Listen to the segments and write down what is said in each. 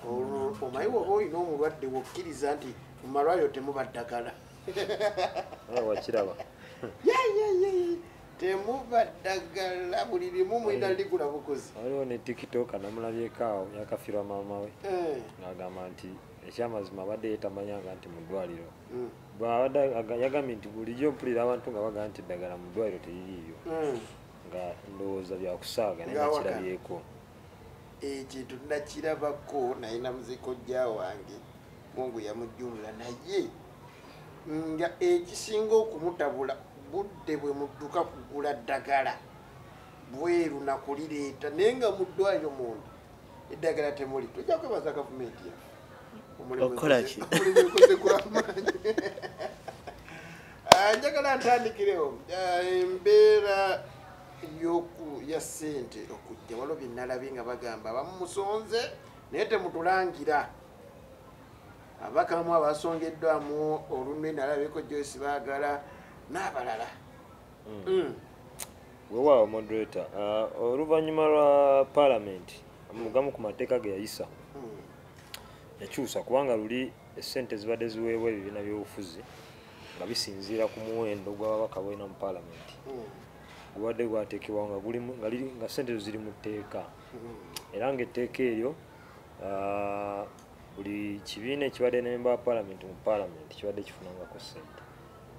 Omanyi woba olina omulwadde wokkiriza nti mu malwaliro temuba ddagala. Wakiraba. Temuba ddagala, buli limu mulina ligula buguzi. Waliwo ne TikTok namulabyeko awo yakafirwa maama we ng'agamba nti ekyamazima abadde yetamanyanga nti mu ddwaliro yagambye nti bulijjo mpulira abantu nga bagamba nti eddagala mu ddwaliro teririiyo, nga ndowooza byakusaaga naye nakirabyeko. Ekintu nakirabako naye namuzikojja wange Mungu yamujjumula, naye nga ekisinga okumutabula budde bwe mudduka kugula ddagala bweru nakulireeta, naye nga mu ddwaliro munda eddagala temuli. Tujja kwebaza gavumenti yaffe omulimu ekoze gw'amaanyi. Njagala ntandikirewo embeera ya ssente okujja. Waliwo bye nalabye nga bagamba abamu musonze naye temutulangira, abakamu abasongeddwamu olunwe, nalabyeko Joyce Baagala n'abalala. Weewaawo moderator, oluvannyuma lwa parliament gamu ku mateeka ge yayisa yakyusa, kubanga luli essente zibadde ziweebwa ebibiina by'obufuzi nga bisinziira ku muwendo gw'ababaka bolina mu parliament, gubadde gwateekebwawo nga guli nga ssente ezo ziri mu tteeka, era ng'etteeka eryo buli kibiina ekibadde ne member wa parliament mu parliament kibadde kifunangako ssente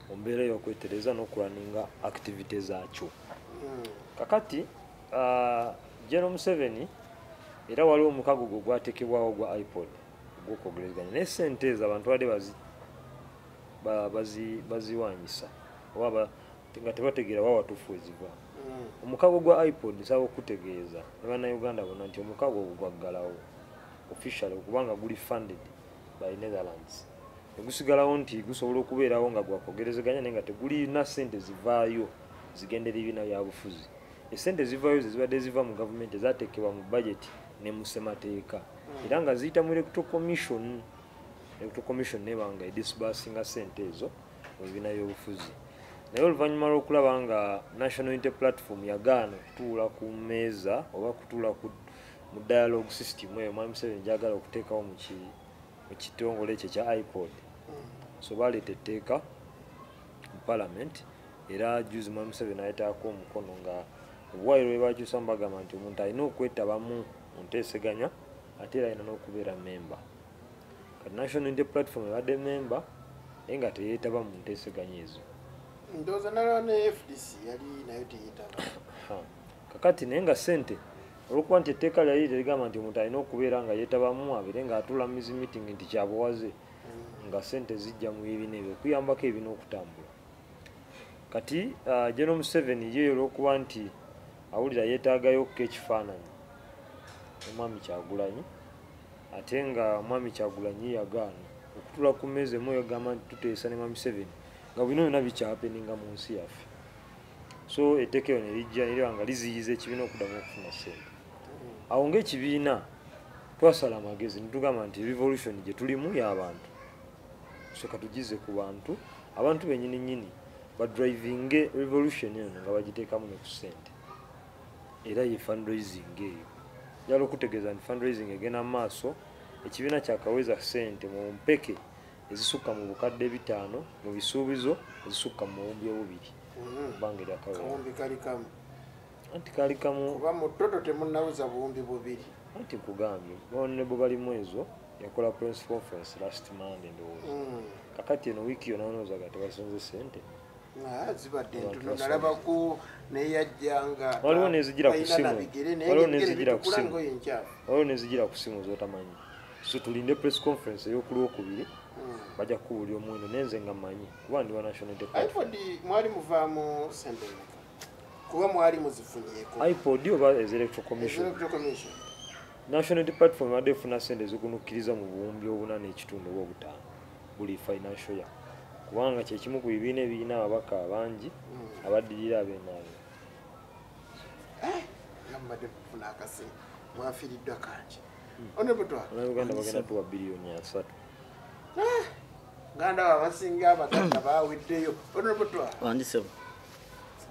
mu mbeera ey'okwetereza n'okulwaninga activity zaakyo. Kakati General Museveni era waliwo omukago gwe gwateekebwawo gwa IPOD ogw'okwogerezeganya, naye ssente ezo abantu badde baziwanyisa oba nga tebategeera wa watuufu weziva. Omukago gwa IPOD, nsaba okutegeeza ne Bannayuganda bonna nti omukago ogwo gwaggalawo officially okubanga guli funded by Netherlands, negusigalawo nti gusobola okubeerawo nga gwakwogerezeganya naye nga tegulina ssente zivaayo zigendera ebibiina byabufuzi. Esente zivaayo ze zibadde ziva mu gavumenti ezateekebwa mu budget ne mu ssemateeka, era nga ziyita mu Electoral Commission. Electoral Commission neba nga edisbursinga ssente ezo mu bibiina by'obufuzi. Naye oluvannyuma lw'okulaba nga National Unity Platform yagaana okutuula ku mmeeza oba kutuula mu dialogue system eyo Mwami Museveni gyagala okuteekawo mu kitongole ekyo ekya IPOD, so baleeta etteeka mu parliament, era juzi Mwami Museveni ayitaako omukono nga obuwaayiro bwe bakyusamu bagamba nti omuntu alina okwetabamu mu nteeseganya ate era alina n'okubeera memba. Kati National Unity Platform ebadde memba naye nga teyeetaba mu nteeseganya ezo. Ndowooza nalaba ne FDC yali nayo teyeetaba. Kakati naye nga ssente, olwokuba nti etteeka lyali terigamba nti omuntu alina okubeera nga yeetabamu abeere ng'atuula mu mizi meeting nti kyabuwaze, nga ssente zijja mu bibiina ebyo okuyambako ebibiina okutambula. Kati General Museveni ye olwokuba nti awulira yeetaagayo ko ekifaananyi omwami Kyagulanyi, ate nga omwami Kyagulanyi yagaana okutuula ku mmeeza emu yagamba nti tuteesa ne mwami Museveni nga bino byonna bikyahappeninga mu nsi yaffe, so etteeka eyo ne lijja neriba nga liziyiza ekibiina okuddamu okufuna ssente. Awo ng'ekibiina twasala amagezi netugamba nti revolution gye tulimu y'abantu, so katugize ku bantu, abantu bennyini nnyini badrivinge revolution eno nga bagiteekamu ne ku ssente, era ye fundraising eyo. Njagala okutegeeza nti fundraising egenda mu maaso. Ekibiina kyakaweza ssente mu mpeke ezisukka mu 5,000, mu bisuubizo ezisukka mu 20,000 ebbanga eryakawera. Kawumbi kali kamu. Anti kali kamu. Kuba mu toto temunnaweza 20,000. Anti nkugambye honorable Balimwezo yakola press conference last Monday ndowooza. Kakati eno wiiki yonna onoozaga tebasonze ssente. Ah, zibadde Abantu ntono. basonze. Nalabako neyajjanga Waliwo n'ezigira ku talina ssimu. na bigere, naye Waliwo ng'ebigere n'ezigira ku bitukula ssimu. ngoye nkyafu. Waliwo nezigira ku simu zotamanyi, so tulinde press conference ey'okulwokubiri, bajja kukubuulira omuwendo, nenze nga mmanyi kuba ndi wa National Unity Platform. IPOD mwali muvaamu sente mmeka, kuba mwali muzifunyeeko? IPOD oba ez Electoral Commission? Electoral Commission. National Unity Platform ebadde efuna sente ezikunukkiriza mu 4.5 oba 5 buli financial year, kubanga kyekimu ku bibiina ebirina ababaka abangi abaddirira ab'NRM. Nga mubadde mufuna akasente, mwafiiriddwa kangi, honorable Twala. Bannayuganda bagenda tuwa biliyoni 30. Nga ndaba abasinga abagagga baweddeyo, honorable Twala. Wandisebo.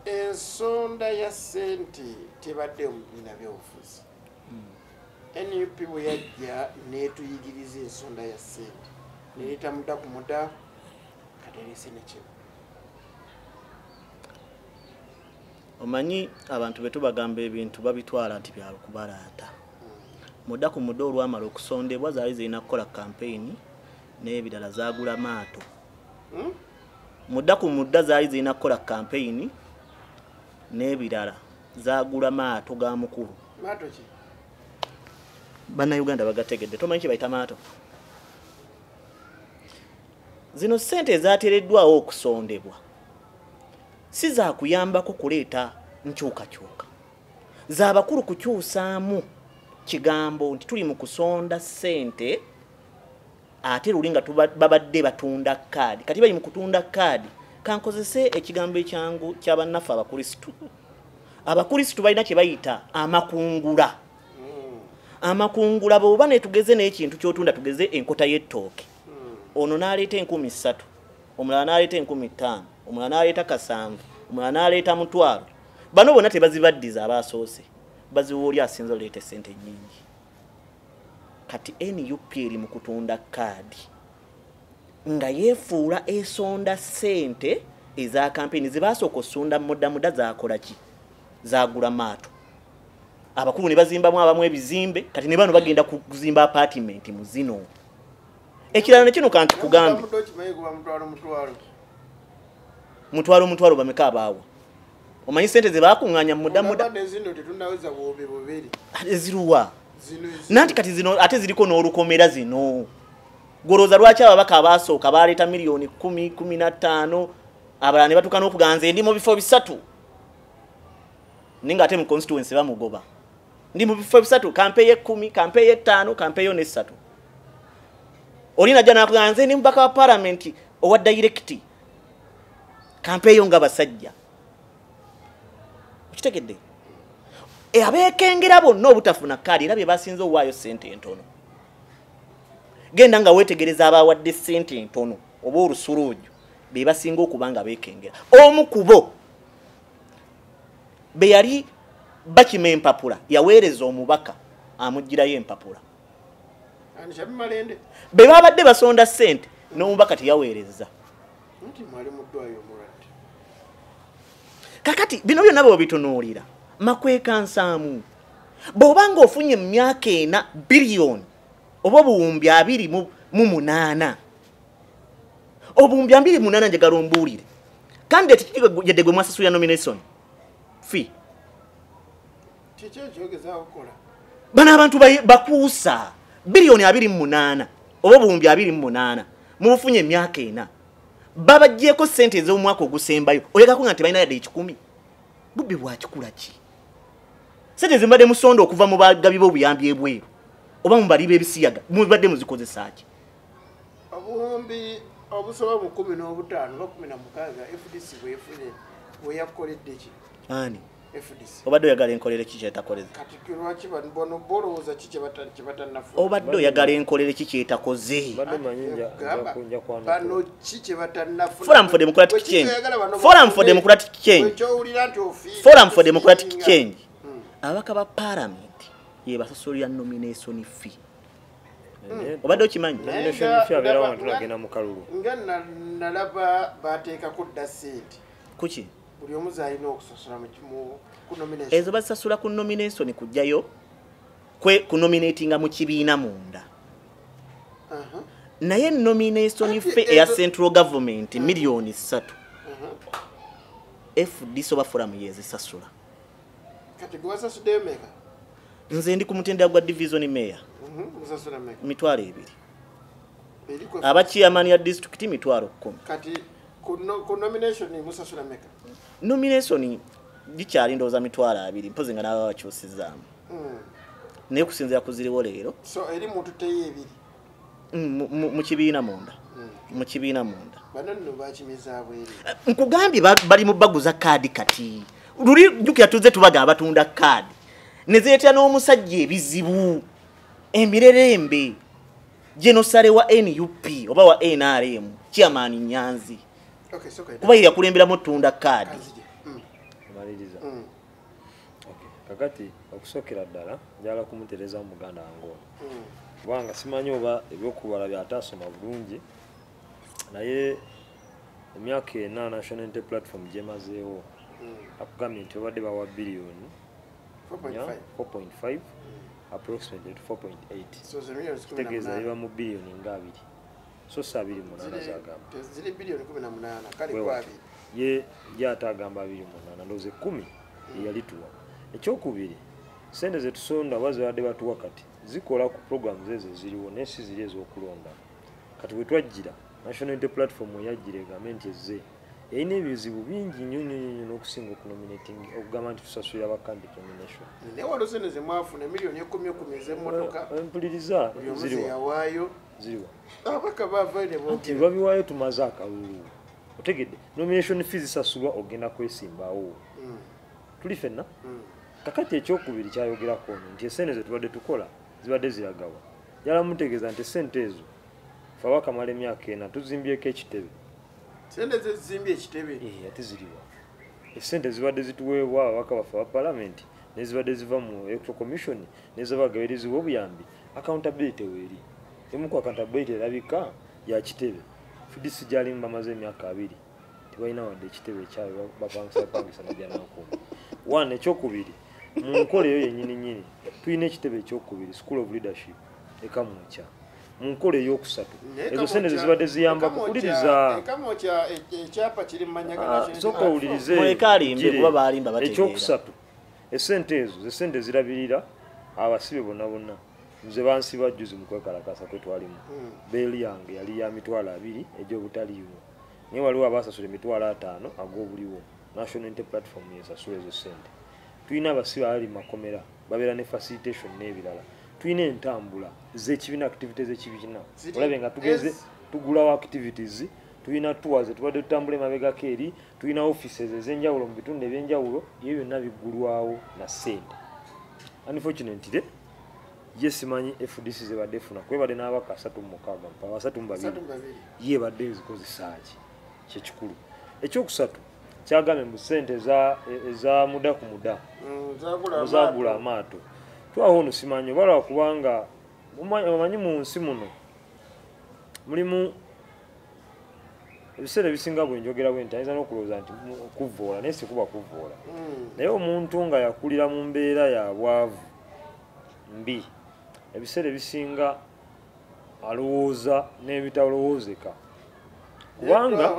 Ensonda ya ssente tebaddeyo mu bibiina byobufuzi. NUP bwe yajja n'etuyigiriza ensonda ya ssente nereeta muda ku muda kati ereese ne kino. Omanyi abantu be tubagamba ebintu babitwala nti byalukubalaata. Muda ku muda olwamala okusondebwa zaali zirina kukola kampeyini n'ebirala zaagula maato. Muda ku muda zaali zirina kukola kampeyini n'ebirala zaagula maato ga mukulu. Maato ki? Bannayuganda bagategedde, tomanyi kye bayita maato? Zino ssente ezaateereddwawo okusondebwa si zaakuyambako kuleeta nkyukakyuka, zaabakulu kukyusaamu kigambo nti tuli mu kusonda ssente ate luli nga babadde batunda kaadi. Kati bali mu kutunda kaadi, kankozese ekigambo ekyangu ky'abannaffe Abakrisitu. Abakrisitu balina kye bayita amakungula. Amakungula bw'oba netugeze n'ekintu ky'otunda, tugeze enkota y'ettooke, ono n'aleeta 3,000, omulala n'aleeta 5,000, omulala n'aleeta 7,000, omulala n'aleeta 1,000. Bano bonna tebazibaddiza abasoose, baziwa oli asinza oleeta essente nnyingi. Kati NUP eri mu kutunda kaadi nga yeefuula esonda ssente eza kampeyini ze baasooka osonda muda zaakola ki? Zaagula maato. Abakulu ne bazimbamu abamu ebizimbe, kati ne bano bagenda kuzimba apartment mu zino. Ekirala ne kino kanti kugambe mutwalo bameka abaawa. Omanyi ssente ze baakuŋŋaanya muda eziruwa nanti kati zino ate ziriko n'olukomera zino. Golooza lwaki ababaka abaasooka baleeta miliyoni 10, 15, abalala ne batuuka n'okuganza ndi mu bifo 3, ninga ate mu constituency bamugoba. Ndi mu bifo 3, kampeyo 10, kampeyo 5, kampeyo 3. Oli najja n'akuganza ndi mubaka wa parliament owa direct, kampeyo nga basajja. Okitegedde? Abeekengera bonna obutafuna kaadi era bye basinze owaayo ssente entono. Genda nga weetegereza abawadde ssente entono oba olusuluuju be basinga okuba nga beekengera. Omu ku bo be yali bakima empapula yaweereza omubaka amuggyirayo empapula. Be babadde basonda ssente n'omubaka teyaweereza. Kakati bino byonna bw'obitunuulira makweka nsaamu. Bw'oba ng'ofunye mu myaka 4 biliyoni oba 28,000, 28,000 njagala ombuulire. Candidate ki yadde gwe mwasasulira nomination fee? Bano abantu bakuusa biliyoni 28 oba 28,000 mubufunye emyaka 4, babaggyeko ssente ez'omwaka ogusembayo, oyagala nga tebalina yadde 1,000. Bubbi bwa kikula ki? Ssente zimbadde musonda okuva mu bagabi b'obuyambi ebweru oba mu bali b'ebisiyaga mubadde muzikozesa ki? Obuwumbi obusoba mu 15 oba 16 FDC bwefunye bwe yakoledde ki? Ani? FDC. Obadde oyagala enkolere ki kyetakoleze? Kati lwaki bano bolowooza ki kye batannafuna? Obadde oyagala enkolere ki kyetakoze? Bano ki kye batannafuna? Forum for Democratic Change. Forum for Democratic Change. Forum for Democratic Change. Ababaka ba parliament ye basasulira nomination fee. Obadde okimanyi? Nomination fee abeera wantu nagenda mu kalulu. Nga nalaba bateekako dda ssente. Kuki? Buli omu z'alina okusasula ku nomination. Ezo basasula ku nomination kujjayo ku nominatinga mu kibiina munda. Naye nomination fee eya central government miliyoni 3. FDC oba Forum yezisasula. Kati gwe wasasuddeyo mmeka? Nze ndi ku mutendera gwa division mayor. Musasula mmeka? 2,000. Aba chairman ya district 10,000. Kati ku nomination musasula mmeka? Nomination gikyali ndowooza 20,000 mpozi nga n'aba bakyusizaamu. Naye kusinziira ku ziriwo leero. So eri muntu teyo 2. Mu kibiina munda. Mu kibiina munda. Bano nno bakimiza bweru. Nkugambye bali mu baguza kaadi kati. Luli jjukira tuzze tubaga abatunda kaadi. Ne zireetera n'omusajja ebizibu. Emirerembe. Genosale wa NUP oba wa NRM chairman Nyanzi. Okay, so kuba ye yakulemberamu tunda kaadi. Maliriza. Okay. Kakati okusookera ddala njagala kumutereeza muganda wange ono, kubanga simanyi oba ebyokubala byataasoma bulungi, naye emyaka 4 National Unity Platform gyemazeewo akugambye nti babadde bawa biliyoni 4.5 approximately to 4.8, kitegeeza biba mu biliyoni nga 2, so si 28 zagamba. Ziri biliyoni 18 kale kwa 2. Ye ate agamba 28, ndowooza 10 eyalituwa. Ekyokubiri, sente zetusonda oba zebadde batuwa kati zikola ku programs ezo eziriwo naye si ziri ez'okulonda. Kati bwe twajjira National Unity Platform eyajjira egambe nti ezze erina ebizibu bingi nnyo nnyo nnyo n'okusinga okunominating, okugamba nti tusasulira ba candidate nomination. Naye waliwo sente ze mwafuna miliyoni 10 ez'emmotoka. Mpuliriza, ziriwa. Yawaayo. Ziriwa. Ababaka baavaayo ne boogera. Anti babiwaayo tumaze akalulu. Otegedde, nomination fees zisasulwa ogenda kwesimbawo. Tuli ffenna? Kakati ekyokubiri kyayogerako ono nti esente ze tubadde tukola zibadde ziragawa. Njagala mutegeeza nti esente ezo ffe abakamala emyaka 4 tuzimbyeko ekitebe. Sente ze zizimbye ekitebe? Ate ziriwa. Esente zibadde zituweebwa ababaka baffe aba palamenti nezibadde ziva mu Electoral Commission nezabagabirizibwa obuyambi, accountability weeri. Emu ku accountability erabika ya kitebe. FDC gyalimu bamaze emyaka 2 tebalina wadde ekitebe ekyabwe, bapangisa Najjanankumbi. One, ekyokubiri, mu nkola eyo yennyini nnyini tulina ekitebe ekyokubiri, School of Leadership e Kamwokya. Mu nkola eyokusatu, ezo sente zibadde ziyamba kuwuliriza. Ekyapa kiri mu mannya ga National Sooka owulirize. Muleke alimbe kuba baalimba bategeera. Ekyokusatu, esente ezo zesente zirabirira abasibe bonna bonna. Nze bansiba jjuzi mu kwekalakaasa kwe twalimu. Beeri yange yali ya 20,000 egy'obutaliiwo, naye waliwo abaasasula 50,000 ag'obuliwo. National Unity Platform yesasula ezo ssente. Tulina abasibe abali mu makomera babeera ne facilitation n'ebirala. Tulina entambula z'ekibiina, activities z'ekibiina. Olabe nga tugeze tugulawo activities, tulina tours tubadde tutambula emabegako eri, tulina offices ez'enjawulo mu bitundu eby'enjawulo, ebyo byonna biggulwawo na ssente. Unfortunately, ye simanyi FDC zebadde efuna, kwebadde n'abaka 36 mpaka 32 ye badde ezikozesa ki, kyekikulu. Ekyokusatu kyagambye mbu ssente eza muda ku muda zaagula amaato. Twaho ono simanyi oba lwakubanga omanyi mu nsi muno mulimu ebiseera ebisinga bwe njogera bwe nti ayinza n'okulowooza nti kuvvoola, naye si kuba kuvvoola. Naye omuntu nga yakulira mu mbeera ya bwavu mbi, ebiseera ebisinga alowooza n'ebitalowoozeka. Kubanga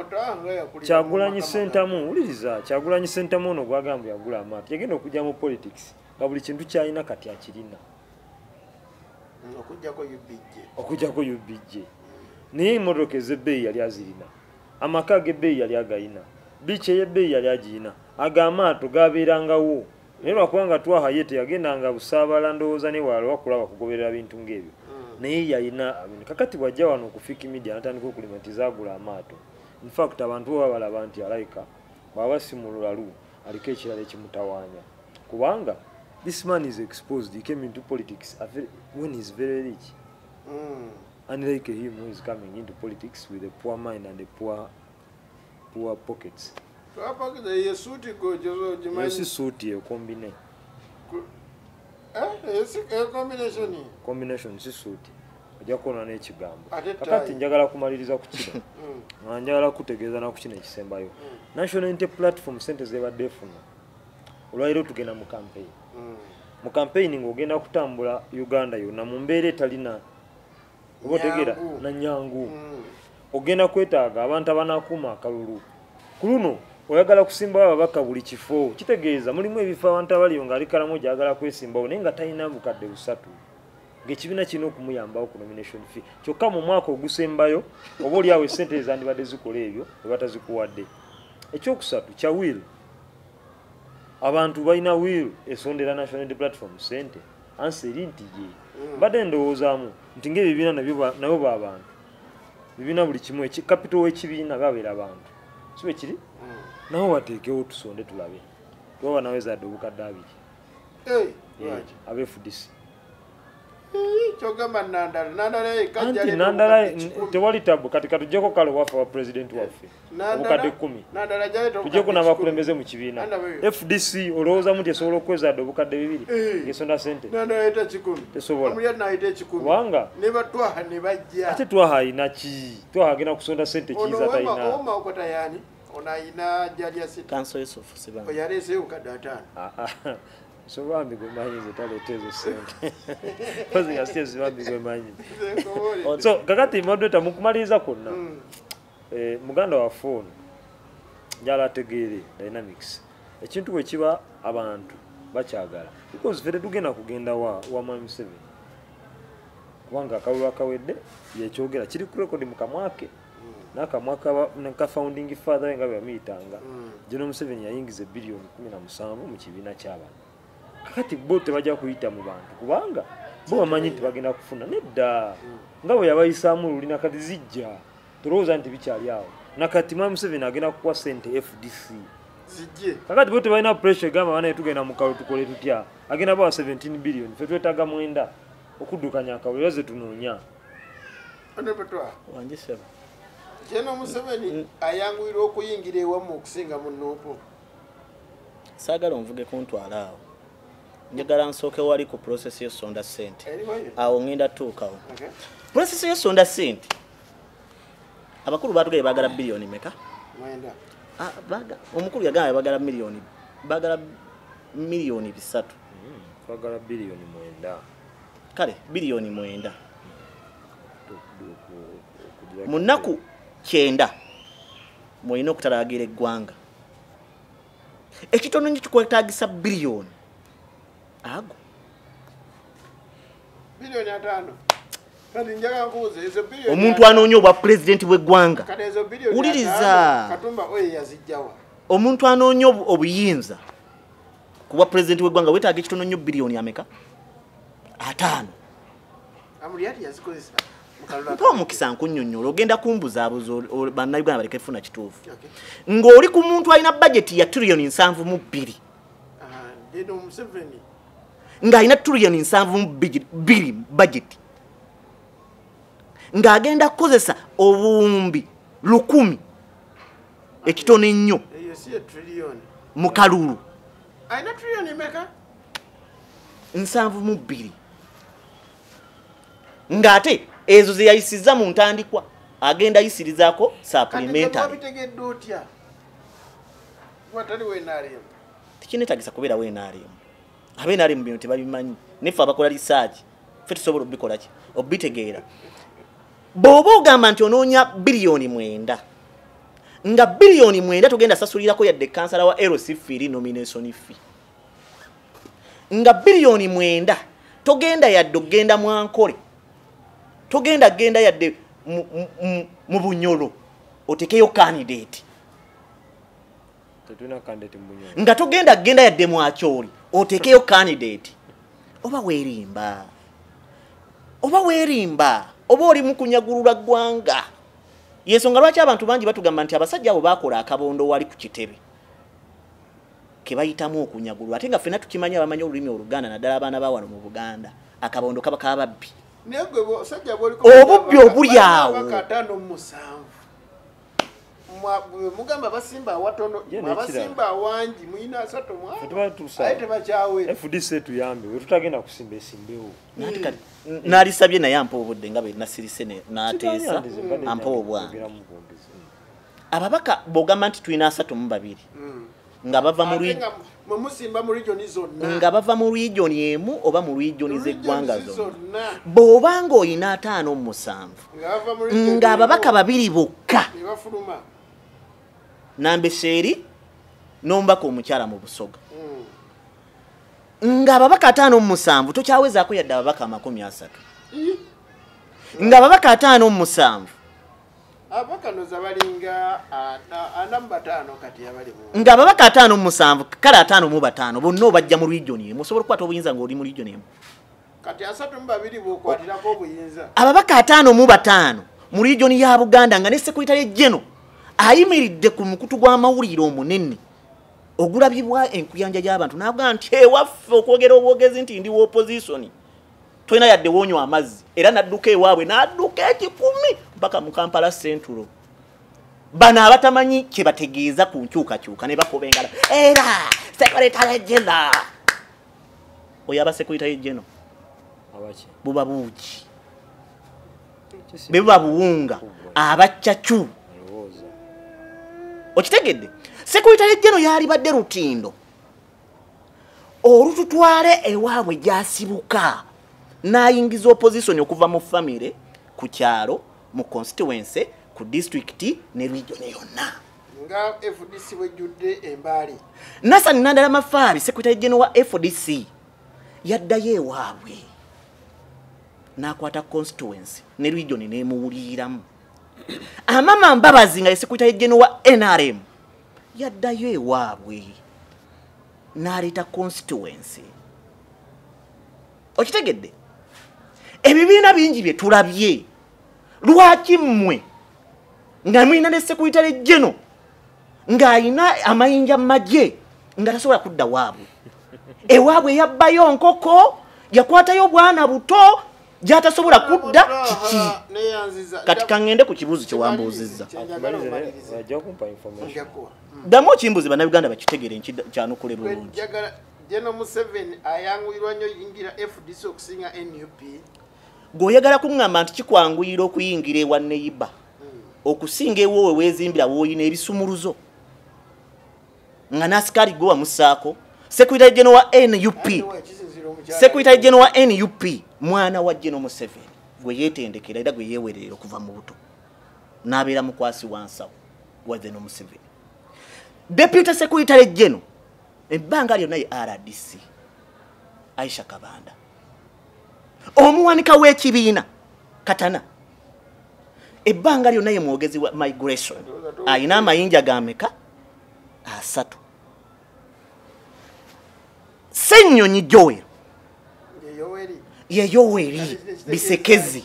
Kyagulanyi Ssentamu, wuliriza, Kyagulanyi Ssentamu ono gwagamba yagula amaato, yagenda okujja mu politics nga buli kintu ky'alina kati akirina. Okuggyako UBJ. Naye emmotoka ez'ebbeeyi yali azirina, amaka ag'ebbeeyi yali agayina, biiki ey'ebbeeyi yali agiyina, ago amaato gabeerangawo. Naye lwakubanga Twaha ye teyagendanga busaabala ndowooza ne wala wakulaba kugoberera bintu ng'ebyo. Naye yalina kakati bw'ajja wano ku Fik Media n'atandika okulima nti zaagula amaato. In fact abantu bo balaba nti alayika bw'aba si mulalu aliko ekirala ekimutawaanya. Kubanga this man is exposed, he came into politics when he's very rich. Unlike him who is coming into politics with a poor mind and a poor pockets. Ye suuti ekombine. Combination si suuti. Ojja kuona n'ekigambo. Kakati njagala kumaliriza ku kino. Njagala kutegeeza na ku kino ekisembayo. National Unity Platform sente zebadde efuna. Olwaleero tugenda mu campaign. Mu campaign ng'ogenda kutambula Uganda yonna mu mbeera etalina oba otegeera na nnyangu. Ogenda kwetaaga abantu abanaakuuma akalulu. Ku luno oyagala kusimbawo ababaka buli kifo, kitegeeza mulimu ebifo abantu abaliyo ng'ali Karamoja ayagala kwesimbawo naye nga talina bukadde 3, ng'ekibiina kirina okumuyambawo ku nomination fee. Kyokka mu mwaka ogusembayo oba oli awo essente ezandibadde zikola ebyo ne batazikuwadde. Ekyokusatu kya will, abantu balina will esondera National Unity Platform ssente, ansi eri nti ye. Mbadde ndowoozaamu nti ng'ebibiina nabo b'abantu, bibiina buli kimu, capital w'ekibiina babeera abantu, si bwe kiri? Nabo bateekewo tusonde tulabe. Twaba nawe zadde obukadde 2. Aba FDC. Kyogamba Nandala Nandala tewali tabu kati katujjeko kale waffe wa president waffe obukadde 10 tujjeko n'abakulembeze mu kibiina FDC olowooza muti esobola okweza obukadde 2 ng'esonda sente Nandala ayita 10 tesobola Amulya n'ayita 10 kubanga ne batwaha ne bajja ate twaha ayina ki twaha agenda kusonda sente kiiza talina ono wema okota yani ono ayina Jalia City Kanso Yusuf Sibanda oyo aleeseyo obukadde 5. So bambi gwe manyi nze taleeta ezo ssente kozi nga si bambi gwe manyi. So kakati moderator mu kumaliriza kwonna muganda waffe ono njala ategeere dynamics ekintu bwe kiba abantu bakyagala because ffe tetugenda kugenda wa Mwami Museveni kubanga akalulu akawedde yekyogera kiri ku record mu kamwa ke n'akamwa ka founding father we nga bwe yamuyitanga General Museveni yayingiza biliyoni 17 mu kibiina ky'abantu. Kakati bo tebajja kuyita mu bantu kubanga bo bamanyi nti bagenda kufuna nedda nga bwe yabayisaamu luli nakati zijja tolowooza nti bikyali awo nakati Mwami Museveni agenda kukuwa ssente FDC zijje. Kakati bo tebalina pressure egamba banaye tugenda mu kalulu tukole tutya agenda bawa 17 billion ffe twetaaga 9 okuddukanya akalulu era ze tunoonya. General Museveni ayanguyirwa okuyingira ewammwe okusinga mu Nuupu. Saagala onvuge kuntwala awo. Njagala nsooke wali ku process y'esonda ssente. Awo ngenda tuukawo. Process y'esonda ssente. Abakulu baatugambye baagala biliyoni meka? 9. Omukulu yagambye baagala miliyoni, baagala miliyoni 3. Twagala biliyoni 9. Kale biliyoni 9. Mu nnaku 9 mulina okutalagira eggwanga. Ekitono nnyo kikwetaagisa biliyoni. Ago biliyoni 5. Kati njagala nkubuuze ezo biliyoni omuntu anoonya obwa pulezidenti w'eggwanga kati ezo biliyoni wuliriza Katumba oyo yazijjawa omuntu anoonya obuyinza ku bwa pulezidenti w'eggwanga weetaaga ekitono nnyo biliyoni ameka 5. Amuriat yazikozesa mpa omukisa nkunnyonnyola ogenda kumbuzaabuza bannayuganda baleke kufuna kituufu ng'oli ku muntu alina bajeti ya triliyoni 72 ng'alina triliyoni 72 bajeti ng'agenda kukozesa obuwumbi 1000 ekitono ennyo mu kalulu alina triliyoni meka 72 ng'ate ezo ze yayisizza mu ntandikwa agenda ayisirizaako supplementary. Tekineetagisa kubeera wa NRM. Aba NRM bino tebabimanyi neffe abakola research ffe tusobola obikola ki obitegeera. Bw'oba ogamba nti onoonya biliyoni 9 nga biliyoni 9 togenda sasulirako yadde kansala wa LC fee nomination fee nga biliyoni 9 togenda yadde ogenda mwankole togenda genda yadde mu Bunyoro otekeyo candidate tetulina candidate mu Bunyoro nga togenda genda yadde mu Acholi otekeyo candidate oba weerimba oba oli mu kunyagulula ggwanga. Yensonga lwaki abantu bangi batugamba nti abasajja abo baakola akabondo wali ku kitebe ke bayitamu okunyagulula ate nga ffenna tukimanyi abamanyi olulimi Oluganda naddala abaana ba wano mu Buganda akabondo kaba kababbi. Obubbi obuli awo mugamba basimba awatono abasimba awangi muyina 3 aye tebakyawe FDC tuyambe we tutagenda kusimba esimbewo nalisabye naye ampa obudde nga bwe nasirise n'ateesa ampa obwange. Ababaka bw'ogamba nti tulina 32 nga bava mu nga bava mu region emu oba mu region z'eggwanga zonna bw'obanga oyina 57 nga ababaka babiri bokka Nambeseri n'omubaka omukyala mu Busoga nga ababaka 57 tokyawezaako yadde ababaka 30 nga ababaka 57 ababaka noza balinga 45 kati abali mu nga ababaka 57 kale 55 bonna obajja mu region emu osobola okukwata obuyinza ng'oli mu region emu kati 32 bw'okwatirako obuyinza ababaka 55 mu region ya Buganda nga ne Secretary General ayimiridde ku mukutu gw'amawulire omunene ogulabibwa enkuyanja y'abantu n'agamba nti ewaffe okwogera obwogezi nti ndi opposition Tolina yadde wonywa amazzi. Era n'adduka ewaabwe n'adduka 10 mpaka mu Kampala Central. Bano abatamanyi kye bategeeza ku nkyukakyuka ne bakuba engalo. Era secretary general. Oyo aba secretary general. Abaki. Buba buugi. Buba buwunga. Abaccacu. Okitegedde? Secretary general yalibadde lutindo. Olututwale ewaabwe gy'asibuka. N'ayingiza opposition okuva mu famire, ku kyalo, mu constituency, ku district ne region yonna. Nga FDC wejjudde embaali. Nasani Nandala Mafabi, secretary general wa FDC, yaddayo ewaabwe. N'akwata constituency ne region n'emuwuliramu. Amama Mbabazi nga ye secretary general wa NRM yaddayo ewaabwe n'aleeta constituency. Okitegedde? Ebibiina bingi bye tulabye. Lwaki mmwe nga mulina ne secretary general ng'alina amayinja mu magye nga tasobola kudda waabwe? Ewaabwe yabbayo nkoko, yakwatayo bwana buto gy'atasobola kudda kiki? Kati kaŋŋende ku kibuuzo kye wambuuzizza. Ddamu okimbuuze Bannayuganda bakitegeere nkyanukule bulungi. General Museveni ayanguyirwa nnyo yingira FDC okusinga NUP. Gw'oyagala kuŋŋamba nti kikwanguyira okuyingira ewa neighbor okusinga ewoowe weezimbira w'olina ebisumuluzo nga n'asikaali gwe wamussaako. Secretary General wa NUP, Secretary General wa NUP mwana wa General Museveni gwe yeetendekera era gwe yeewerera okuva mu buto n'abeera mukwasi wa nsawo wa General Museveni. Deputy Secretary General ebbanga lyonna ye RDC Aisha Kabanda, omuwanika w'ekibiina Katana, ebbanga lyonna ye mwogezi wa migration, alina amayinja gameka 3. Ssenyonyi Joel ye Yoweri Bisekezi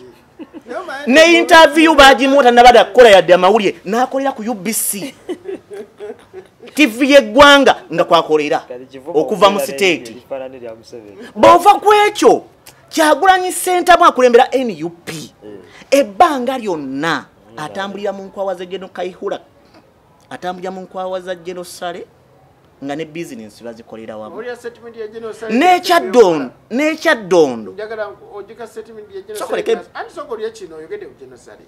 ne interview bagimuwa tannabadde kukola yadde amawulire, n'akolera ku UBC TV y'eggwanga nga kwakolera okuva mu state. Bw'ova ku ekyo Kyagulanyi Ssentamu akulembera NUP ebbanga lyonna atambulira mu nkwawa za General Kayihura, atambulira mu nkwawa za General Saleh nga ne business bazikolera wamu. N'ekyaddondo Njagala ojjeka statement ya General Saleh. Anti sooka olye kino oyogedde ku General Saleh.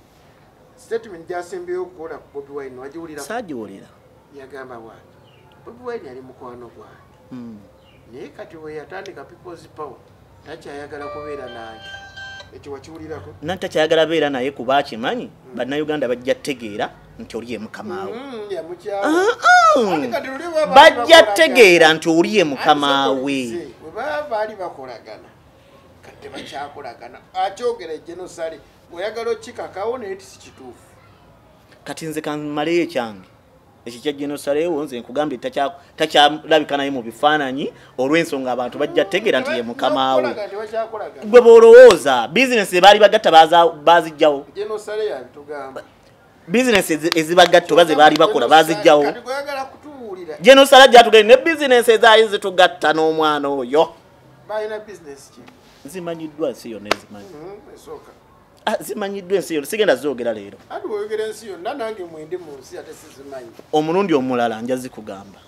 Statement gy'asembyeyo okukola ku Bobi Wine wagiwulira? Saagiwulira. Yagamba bw'ati, Bobi Wine yali mukwano gwange. Naye kati we yatandika People's Power takyayagala kubeera nange. Ekyo wakiwulirako? Nanti takyayagala beera naye kuba akimanyi Bannayuganda bajja kutegeera nti oli ye mukama we. Bajja kutegeera nti oli ye mukama we. Bwe baba baali bakolagana kati tebakyakolagana. Akyogera General Saleh, oyagala okikakawo naye si kituufu. Kati nze kammaleyo ekyange ekyo kya General Saleh, nze nkugambye takyalabika naye mu bifaananyi olw'ensonga abantu bajja kutegeera nti ye mukama we. Gwe bw'olowooza bizinesi baali bagatta baziggyawo. General Saleh yabitugamba. Bizinesi ezibagatta oba ze baali bakola baziggyawo. Kati gw'oyagala kutubuulira. General Saleh gy'atugambye ne bizinesi ezaali zitugatta n'omwana oyo. Balina bizinesi ki? Zimanyiddwa ensi yonna ezimanyi. Esooka. Zimanyiddwa ensi yonna, sigenda zoogera leero. Anti bw'oyogera ensi yonna nange mwendi mu nsi ate sizimanyi. Omulundi omulala nja zikugamba.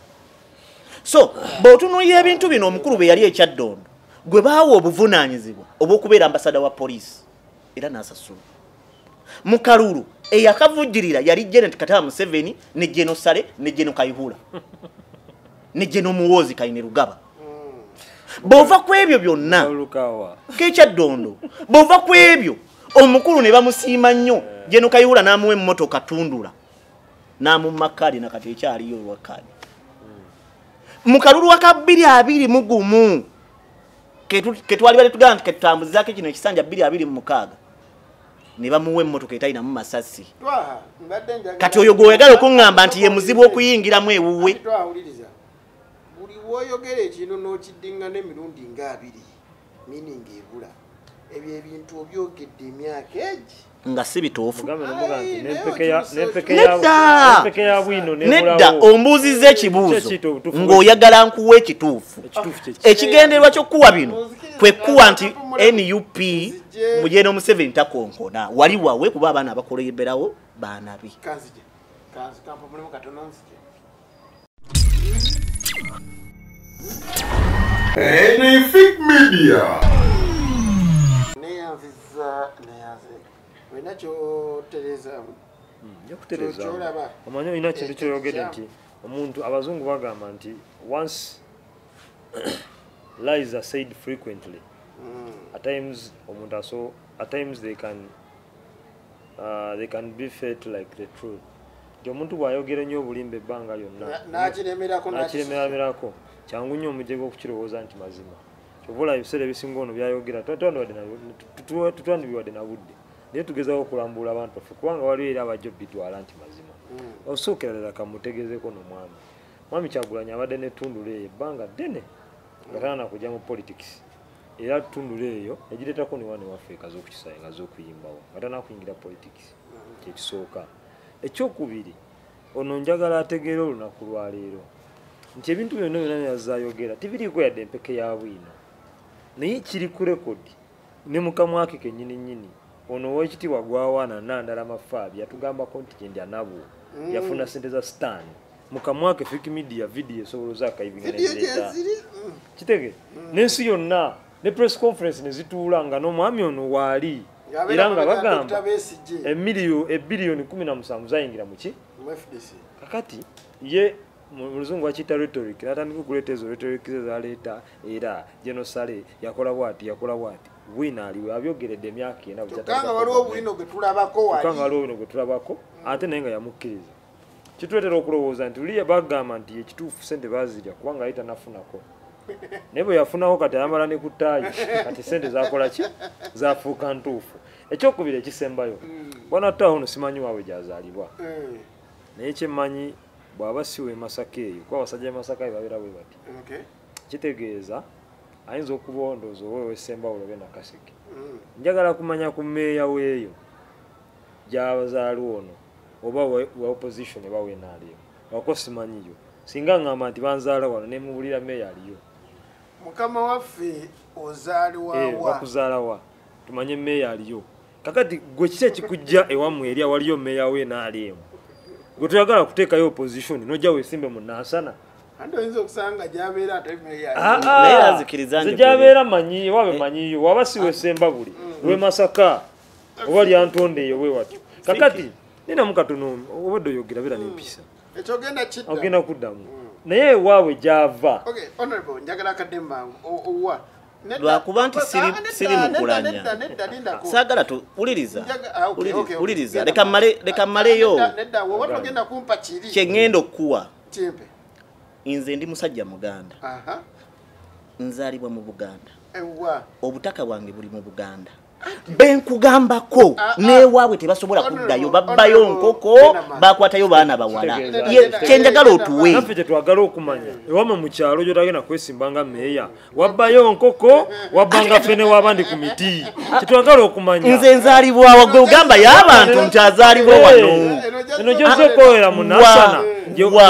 So bw'otunuulira ebintu bino omukulu bwe yali ekyaddondo gwe baawa obuvunaanyizibwa obw'okubeera ambasada wa poliisi era n'asasulwa. Mu kalulu eyakavujjirira yali Janet Kataaha Museveni ne General Saleh ne General Kayihura ne General Muhoozi Kainerugaba. Bw'ova ku ebyo byonna kekyaddondo, bw'ova ku ebyo omukulu ne bamusiima nnyo General Kayihura n'amuwa emmotoka Tundura n'amumma kaadi nakati ekyaliyo olwa kaadi. Mu kalulu aka 2021 ketwali bali tugamba nti ketutambuzaako kino ekisanja 2026 ne bamuwa emmotoka etalinamu masasi. Kati oyo gw'oyagala okuŋŋamba nti ye muzibu okuyingiramu ewuwe. Buli bw'oyogera ekintu n'okiddingana emirundi nga 2 meaning ebula. Ebyo ebintu obyogedde emyaka egi nga si bituufu. Nedda ombuuzizza ekibuuzo ng'oyagala nkuwa ekituufu. Ekigendererwa ky'okuwa bino Kwe kuwa nti NUP mujeno Museveni takonkona wali wawe kuba abaana abakulemberawo baana be. Kanzije kampumulemu katono nzije. Anything Media. Neyanziza wena kyotereza njakutereza omanyi olina kintu kyoyogedde nti omuntu abazungu bagamba nti once lies are said frequently, at times omuntu aso at times they can be felt like the truth. Nti omuntu bw'ayogera ennyo obulimba ebbanga lyonna n'akiremerako kyangu nnyo omujego okukirowooza nti mazima. Kyova olaba ebiseera ebisinga ono byayogera tutwandibiwadde na budde, naye tugezaako okulambula abantu baffe kubanga waliwo era abajja obitwala nti mazima. Osookera ddala kamutegezeeko n'omwami. Mwami Kyagulanyi abadde n'ettundula eyo ebbanga ddene nga tannaba kujja mu politics, era ttundula eyo yagireetako ne wano ewaffe ekaze okukisaye nga z'okuyimbawo nga tannaba kuyingira politics. Kyekisooka. Ekyokubiri, ono njagala ategeere olunaku lwaleero nti ebintu byonna byonna byazayogera tibiriiko yadde empeke ya bwino, naye kiri ku rekodi ne mukamwa ke kennyini nnyini. Ono ow'ekitiibwa gwawaana Nandala Mafaabi yatugambako nti gye ndya nabo yafuna ssente za Stan. Mukamwa ke Fik Media video esobola ozaakayibinga nezireeta kitege n'ensi yonna ne press conference ne zituula nga n'omwami ono waali era nga bagamba ebiliyoni 17 zayingira mu ki FDC. Kakati ye mu luzungu bakiyita rhetoric, n'atandika okuleeta ezo rhetoric ze zaleeta era General yakola bw'ati yakola bw'ati. Bwino aliwe abyogeredde emyaka ena kyokka nga waliwo obwino gwe tulabako wali, kyokka nga waliwo obwino gwe tulabako ate naye nga yamukkiriza. Kituleetera okulowooza nti luli bagamba nti ekituufu ssente baazirya kubanga yali tannafunako, naye bwe yafunako kati ayambala ne ku ttaayi kati ssente zaakola ki? Zaafuuka ntuufu. Ekyokubiri ekisembayo, bwana ttaawo ono simanyi waabwe gy'azaalibwa, naye kyemmanyi bw'aba si w'e Masaka eyo, kuba abasajja b'e Masaka be babeera bwe bati, kitegeeza ayinza okuba ndowooza oba ow'Essembabule oba e Nakaseke. Njagala kumanya ku mmeeya weeyo gy'azaalwa ono oba wa opposition oba w'NRM, wako simanyiyo. Singa ngamba nti banzaala wano ne mubulira mmeeya aliyo. Mukama waffe ozaalibwa wa? Bakuzaala wa? Tumanye mmeeya aliyo. Kakati gwe kiki ekikujja ewammwe eri awaliyo mmeeya w'NRM? Gwe toyagala kuteekayo opposition n'ojja weesimbe mu Nansana. Andi oyinza okusanga gy'abeera ate mmeeya naye azikiriza nze gy'abeera manyiyo wabe manyiyo waba si w'Essembabule w'e Masaka oba Lyantonde eyo bwe watyo. Kakati nina mukatono obadde oyogera beera n'empisa ekyogenda kidda ogenda kuddamu naye ewaabwe gy'ava. Okay, honorable, njagala akadde mangu owa lwakuba nti siri mukulanya saagala wuliriza wuliriza leka mmaleyo kye ŋŋenda okukuwa. Nze ndi musajja Muganda, nzaalibwa mu Buganda, obutaka bwange buli mu Buganda. Benkugambako n'ewaabwe tebasobola kuddayo, babbayo nkoko, bakwatayo baana bawala. Kyenjagala otuwe naffe kyetwagala okumanya ewammwe mu kyalo gy'otagenda kwesimba nga mmeeya wabbayo nkoko wabbanga ffene w'abandi ku miti. Kyetwagala okumanya nze nzaalibwa wa gwe ogamba y'abantu nti azaalibwa wano eno gy'ozze okwewera mu Nansana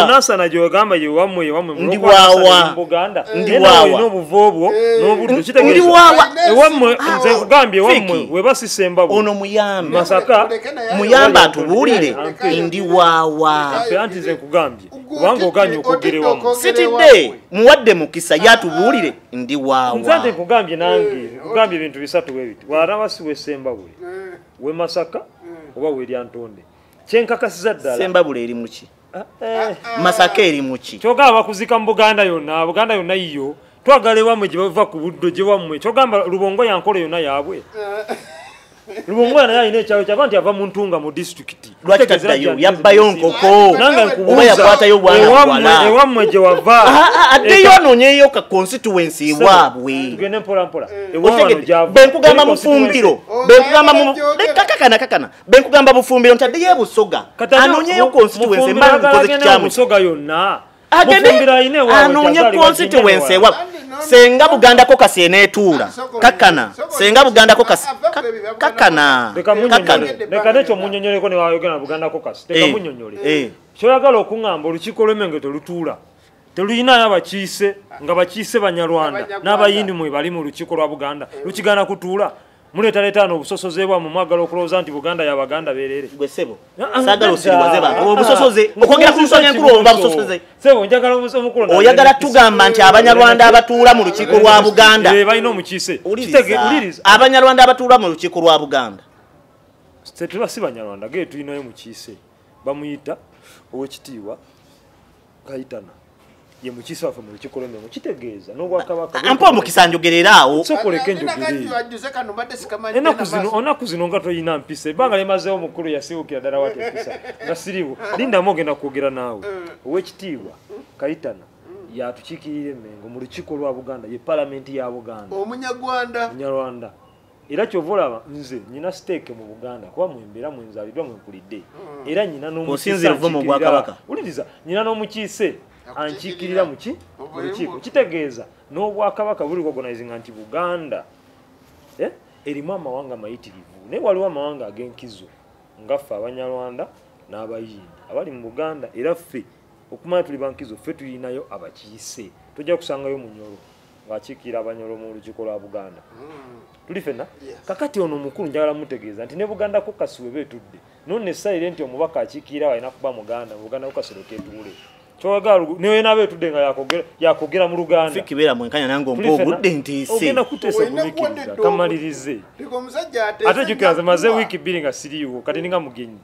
Nansana gy'ogamba ye wammwe ewammwe ndi waawa mu Buganda ndi waawa olina obuvo obwo n'obuddo kitegeeza ndi waawa ewammwe nze nkugambye ewammwe we basisemba ono muyambe Masaka muyambe atubuulire ndi waawa. Anti nze nkugambye kubanga oganye okwogera ewammwe sitidde muwadde mukisa yatubuulire ndi waawa. Nze nti nkugambye nange nkugambye ebintu bisatu bwe biti bw'alaba si w'Essembabule we Masaka oba we Lyantonde kyenkakasiza ddala Ssembabule eri muki? Masaka eri muki? Kyogamba bakuzika mu Buganda yonna, Buganda yonna yiyo. Twagala ewammwe gye bava ku buddo gye wammwe. Kyogamba Lubongo yankola yonna yaabwe. Lubongo naye alina ekyalo kyava nti ava mu Ntunga mu disitulikiti. Lwaki taddayo? Yabbayo nkoko nange oba yakwatayo bwana buwala ewammwe gye wava addeyo anoonyeyo ka constituency ewaabwe. Tugende mpola mpola. Ewammwe gyava benkugamba Mufumbiro, benkugamba kakana kakana, benkugamba Bufumbiro nti addeyo e Busoga anoonyeyo constituency mba nkoze kikyamu Busoga yonna. Agende anoonye constituency ewaabwe. Senga Buganda Caucus eneetuula kakana, senga Buganda Caucus kakana kakana. Leka nekyo munnyonnyoleko ne wayogera na Buganda Caucus. Leka munnyonnyole. Kyoyagala okuŋŋamba olukiiko lw'Emmengo telutuula. Teluyinayo abakiise nga bakiise Banyarwanda n'Abayindi mwe bali mu lukiiko lwa Buganda. Lukigaana kutuula. Muleetaleeta ano obusosoze bwammwe, mwagala okulowooza nti Buganda y'Abaganda beerere. Gwe ssebo, saagala osiriwaze bantu. Obusosoze, okwogera ku nsonga enkulu oba busosoze. Ssebo, njagala omukulu. Oyagala tugamba nti Abanyarwanda abatuula mu lukiiko lwa Buganda balina omukiise. Wuliriza. Abanyarwanda abatuula mu lukiiko lwa Buganda. Tetuba si Banyarwanda, ge tulinayo mukiise. Bamuyita Oweekitiibwa Kayitana. Ye mukiise waffe mu lukiiko lw'Emmengo. Kitegeeza n'Obwakabaka. Ampa omukisa njogerera awo. Sokoleke njogere. Ennaku zino nga toyina mpisa. Ebbanga lyemazeewo omukulu yasiwukira ddala wati empisa. Nga siriiwo. Lindamu ogenda kwogera naawe. Oweekitiibwa Kayitana yatukiikirira Emmengo mu lukiiko lwa Buganda, ye paalamenti ya Buganda. Omunyarwanda. Munyarwanda. Era ky'ova olaba nze nina siteeke mu Buganda kuba mwembeera mwenzaalidwa mwenkulidde. Era nina n'omukiise ankiikirira. Wuliriza, nina n'omukiise ankiikirira mu ki? Mu lukiiko. Kitegeeza n'Obwakabaka buli organizinga nti Buganda erimu amawanga mayitirivu. Naye waliwo amawanga ag'enkizo nga ffe Abanyarwanda n'Abayindi abali mu Buganda. Era ffe okumanya tuli bankizo, ffe tulinayo abakiise. Tojja kusangayo Munyoro ng'akiikirira Abanyoro mu lukiiko lwa Buganda. Tuli ffenna? Kakati ono omukulu njagala mutegeeza nti ne Buganda Caucus we beetudde nonne nti omubaka akiikirira alina kuba Muganda, Buganda Caucus etuule. Ky'oyagala ne naaba etudde nga yakogera mu Luganda. Fiki beera mwenkanya nange ompa obudde ntiise. Ogenda kuteesa gumiikiriza, kamalirize. Ate jjukira nze maze wiiki 2 nga siriiwo, kati ninga mugenyi.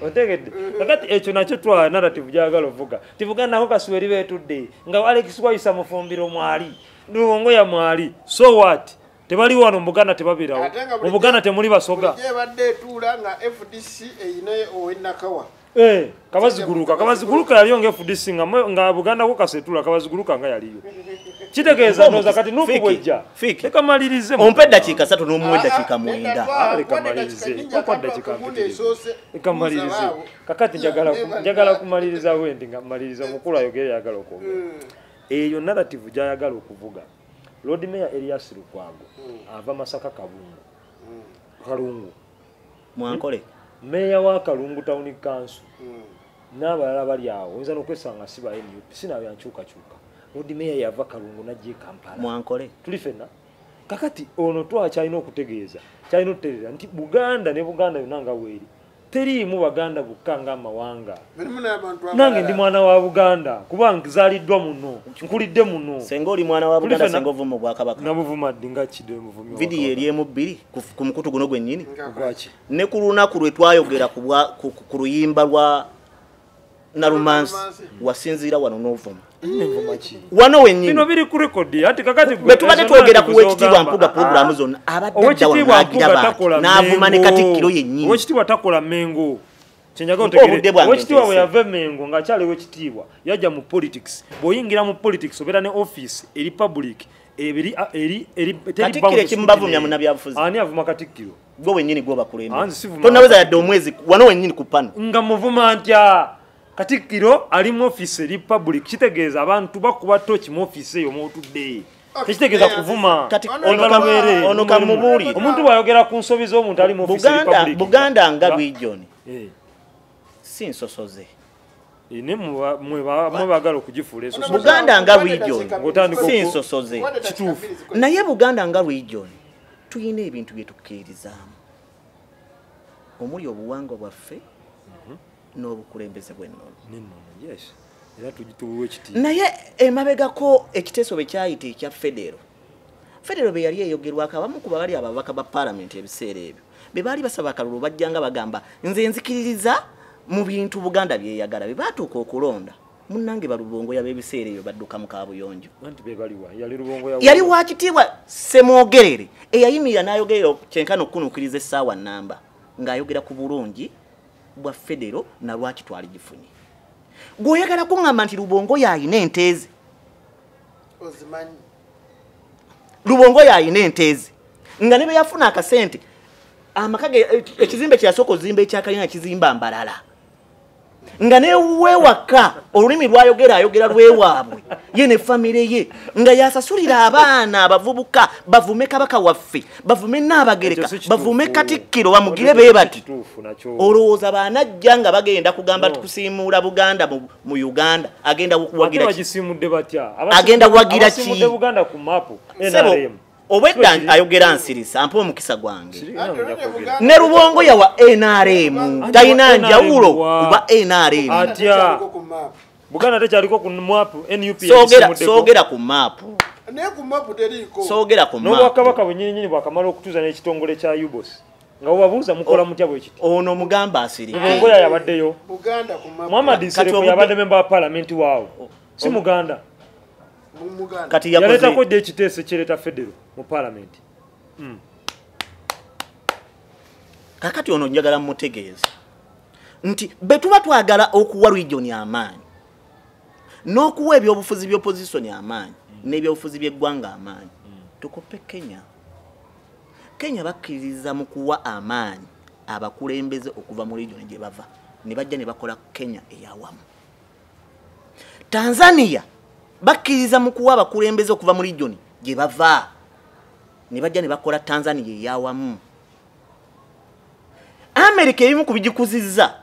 Otegedde. Kakati ekyo nakyo twala narrative gy'ayagala ovuga. Ti Buganda Caucus we eriba etudde nga Alex Wayisa Mufumbiro mwali, Lubongoya mwali. So what? Tebali wano mu Buganda tebabeerawo. Mu Buganda temuli Basoga. Ebadde etuula nga FDC eyina ow'Ennakawa. Kabaziguruka, Kabaziguruka yaliyo nga FDC nga Buganda Caucus etuula, Kabaziguruka nga yaliyo. Kitegeeza ndowooza kati Nuupu bw'ejja. Leka malirize. Ompe eddakiika 3 n'omuwa eddakiika 9. Leka malirize. Ompa eddakiika mpitirivu. Leka malirize. Kakati njagala kumaliriza bwe ndi nga maliriza omukulu ayogere ayagala okwogera. Eyo narrative gy'ayagala okuvuga. Lord Mayor Elias Lukwago ava Masaka Kalungu. Mwankole. Meya wa Kalungu Town Council n'abalala bali awo oyinza n'okwesanga si ba NUP sinabyankyukakyuka. Lord Mayor yava Kalungu n'ajja e Kampala. Mwankole. Tuli ffenna. Kakati ono twakyalina okutegeeza, kyalina okutereera nti Buganda ne Buganda yonna nga weeri teriimu Baganda bokka ng'amawanga. Nange ndi mwana wa Buganda kuba nzaaliddwa muno, nkulidde muno. Senga oli mwana wa Buganda, senga ovuma Obwakabaka. Nabuvuma ddi nga kidde muvumi wa Vidiyo eri emu 2 ku mukutu guno gwennyini. Gwaki? Ne ku lunaku lwe twayogera ku luyimba lwa Nalumansi wasinziira wano n'ovuma. Nenvuma ki? Wano wennyini. Bino biri ku rekodi ati kakati bwe tubadde twogera ku Oweekitiibwa Mpuuga pulogulaamu zonna abadde adda wano n'agira bantu n'avuma ne Katikkiro yennyini. Oweekitiibwa takola Mmengo. Kyenjagala otegeere. Oweekitiibwa bwe yava e Mmengo ng'akyali Oweekitiibwa yajja mu politics. Bw'oyingira mu politics obeera ne office eri public eri Katikkiro ekimubavumya munnabyabufuzi. Ani avuma Katikkiro? Gwe wennyini gw'obakulembera. Tonnaweza yadde omwezi wano wennyini ku pano. Nga muvuma ntya? Katikkiro ali mu office eri public, kitegeeza abantu bakuba toki mu office eyo mw'otudde. Tekitegeeza kuvuma. Kati ono kamubuulire. Omuntu bw'ayogera ku nsobi z'omuntu ali mu office eri public. Buganda nga region si nsosoze. Ne mwe baagala okugifuula ensosoze. Buganda nga region si nsosoze. Kituufu. Naye Buganda nga region tuyina ebintu bye tukkirizaamu omuli obuwangwa bwaffe n'obukulembeze bw'ennono. Yes. Era tugituwe ekitiibwa. Naye emabegako ekiteeso bwe kyayita ekya Federo. Federo bwe yali eyogerwako abamu ku bali ababaka ba paalamenti ebiseera ebyo be baali basaba akalulu bajjanga bagamba nze nzikiririza mu bintu Buganda byeyagala. Bwe baatuuka okulonda munnange Balubongoya b'ebiseera ebyo badduka mu Kaabuyonjo. Anti be baliwa yali Lubongoya yali wa kitiibwa Ssemwogerere eyayimirira n'ayogerera kyenkana okukunuukiriza essaawa nnamba ng'ayogera ku bulungi bwa Federo na lwaki twaligifunye. Gw'oyagala kuŋŋamba nti Lubongoya ayina ente ze. Ozimanyi. Lubongoya ayina ente ze. Nga ne bwe yafuna akasente amaka ge ekizimbe kye yasooka ozimba ekyakalina kizimba Mbarara. Nga newewaka olulimi lwayogera ayogera lwewaabwe ye ne famire ye nga yasasulira abaana abavubuka bavume kabaka waffe, bavume Nnaabagereka, bavume Katikkiro, bamugire be bati. Olowooza baanajja nga bagenda kugamba tukusiimuula Buganda mu Uganda, agenda kuwagira ki? Agenda kuwagira ki? Obwedda ayogera nsirisa, ampa omukisa gwange. Ne Rubongo yawa NRM, talina njawulo kuba NRM. Atya Buganda tekyaliko ku map, NUP. Soogera ku map. Naye ku map teriiko. Soogera ku map. N'obwakabaka bwennyininyini bwakamala okutuuza n'ekitongole kya UBOS. Nga obabuuza mukola mutya bwe kiti? Ono mugamba asirike. Rubongo yabaddeyo. Buganda ku map. Muhammad Nsereko yabadde member wa parliament waawo. Si Muganda. Kati yakoze yaleetako dde ekiteeso ekireeta federo mu parliament. Kakati ono njagala mmutegeeze nti bwe tuba twagala okuwa region amaanyi n'okuwa ebyobufuzi by'opposition amaanyi n'ebyobufuzi by'eggwanga amaanyi, tukoppe Kenya. Kenya bakkiririza mu kuwa amaanyi abakulembeze okuva mu region gye bava ne bajja ne bakola Kenya eyawamu. Tanzania bakkiriza mu kuwa abakulembeze okuva mu region gye bava ne bajja ne bakola Tanzania eyawamu. Amerika ebimu ku bigikuzizza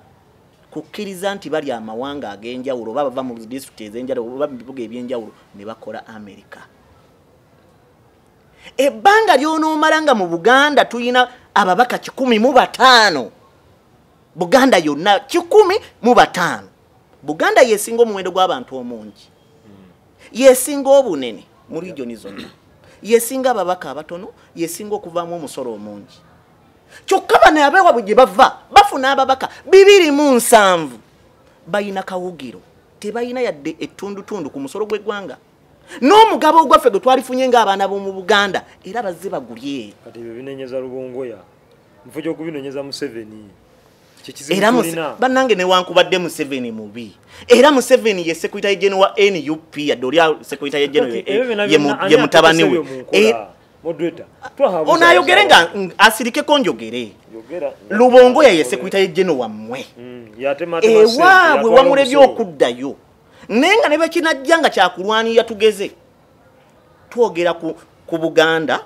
kukkiriza nti bali amawanga ag'enjawulo oba bava mu disitulikiti ez'enjawulo oba mu bibuga eby'enjawulo ne bakola Amerika. Ebbanga ly'onoomala nga mu Buganda tulina ababaka 105, Buganda yonna 105. Buganda yesinga omuwendo gw'abantu omungi, yesinga obunene mu regioni zonna, yesinga ababaka abatono, yesinga okuvaamu omusolo omungi. Kyokka bano abeewaabwe gye bava bafuna ababaka 207, balina kawugiro, tebalina yadde ettundutundu ku musolo gw'eggwanga. N'omugabo ogwaffe gwe twalifunye ng'abaana b'omu Buganda era bazze bagulye. Kati ebyo binenyeza Rubongoya, mufo gy'okubinonyeza Museveni. Era bannange newankubadde Museveni mubi, era Museveni ye Secretary General wa NUP, yadde oli Secretary General ye mutabani we. Ono ayogere nga asirikeko njogere. Rubongoya ye Secretary General wammwe, ewaabwe wamulebye okuddayo. Naye nga ne bekinajja nga kyakulwanirira tugeze twogera ku Buganda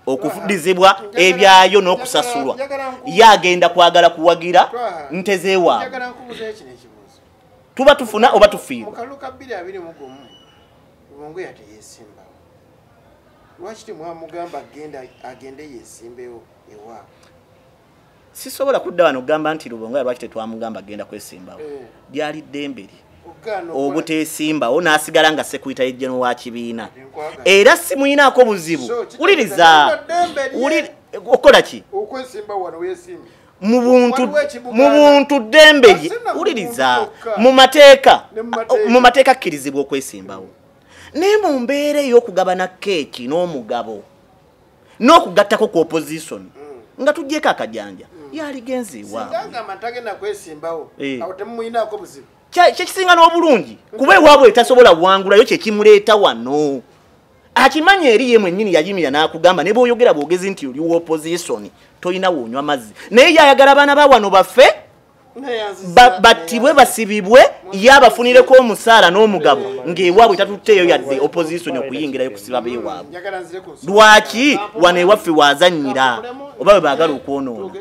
okufudizibwa ebyayo n'okusasulwa, ye agenda kwagala kuwagira nte z'ewaabwe. Tuba tufuna oba tufiirwa. Mu kalulu ka 2021 Rubongoya teyeesimbawo. Lwaki temwamugamba agende yeesimbewo ewaabwe? Sisobola kudda wano kugamba nti Rubongoya lwaki tetwamugamba agenda kwesimbawo. Lyali ddembe lye obuteesimbawo n'asigala nga Secretary General wa kibiina. Era simuyinaako buzibu. Wuliriza, okola ki? Mu buntu ddembe lye. Wuliriza, mu mateeka akkirizibwa okwesimbawo. Naye mu mbeera ey'okugabana keeki n'omugabo n'okugattako ku opposition nga tuggyeko akajanja, yaligenze ewaabwe. Kyekisinga n'obulungi kuba ewaabwe tasobola wangulayo kyekimuleeta wano. Akimanya eri ye mwennyini yayimira n'akugamba ne bw'oyogera bwogezi nti oli opposition tolina woonywa mazzi, naye yayagala abaana ba wano baffe battibwe basibibwe, ye abafunireko omusaala n'omugabo ng'ewaabwe tatutteeyo yadde opposition okuyingirayo kusiba beewaabwe. Lwaki wano ewaffe waazannyira oba bwe baagala okwonoona?